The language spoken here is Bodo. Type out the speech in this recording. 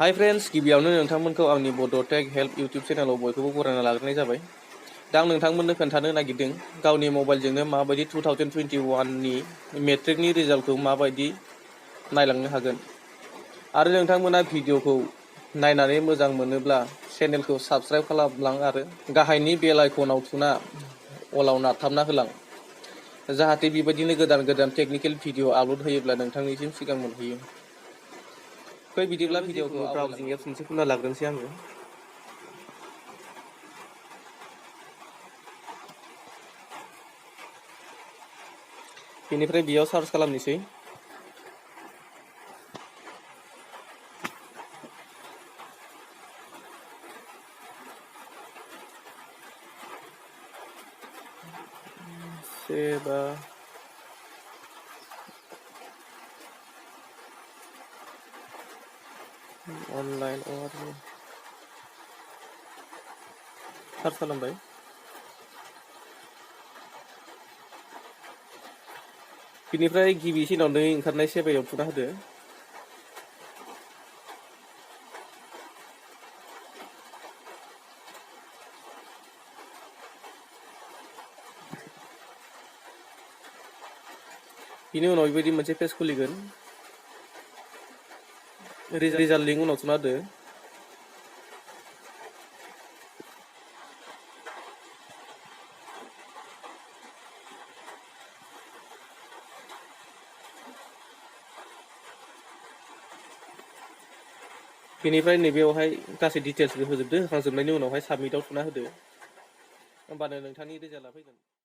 हाय फ्रेंड्स, गिबियावनो नोंथांमोनखौ आंनि बड'टेक हेल्प इउटिउब चेनेलाव बयखौबो बरायना लाग्रोनाय जाबाय। दा आं नोंथांमोननो खोन्थानो नागिरदों गावनि मबाइलजोंनो माबायदि 2021नि मेट्रिकनि रिजाल्टखौ माबायदि नायलांनो हागोन। आरो नोंथांमोना भिडिअखौ नायनानै मोजां मोनोब्ला चेनेलखौ साबस्क्राइब खालामलां आरो गाहायनि बेल आइकनाव थुना अलाव नारथाबना होलां, जाहाथे बेबायदिनो गोदान गोदान टेकनिकेल भिडिअ आपल'ड होयोब्ला नोंथांनिसिम सिगां मोनहैयो। फै बिदिब्ला भिडिअखौ ब्राउजिं एप्स मोनसे खुलिना लाग्रोनोसै आङो। बेनिफ्राय बेयाव सार्च खालामनोसै। सेबा अनलाइन सार्च खालामबाय। बिनिफ्राय गिबिसिनावनो ओंखारनाय सेबायाव थुना होदो। बिनि उनाव बेबायदि मोनसे पेज खुलिगोन। रिजाल्ट लिंक उनाव थुना होदो। बेनिफ्राय नैबेयावहाय गासै डिटेल्सखौ होजोबदो। होखांजोबनायनि उनावहाय साबमिटआव थुना होदो। होमबानो नोंथांनि रिजाल्टआ फैगोन।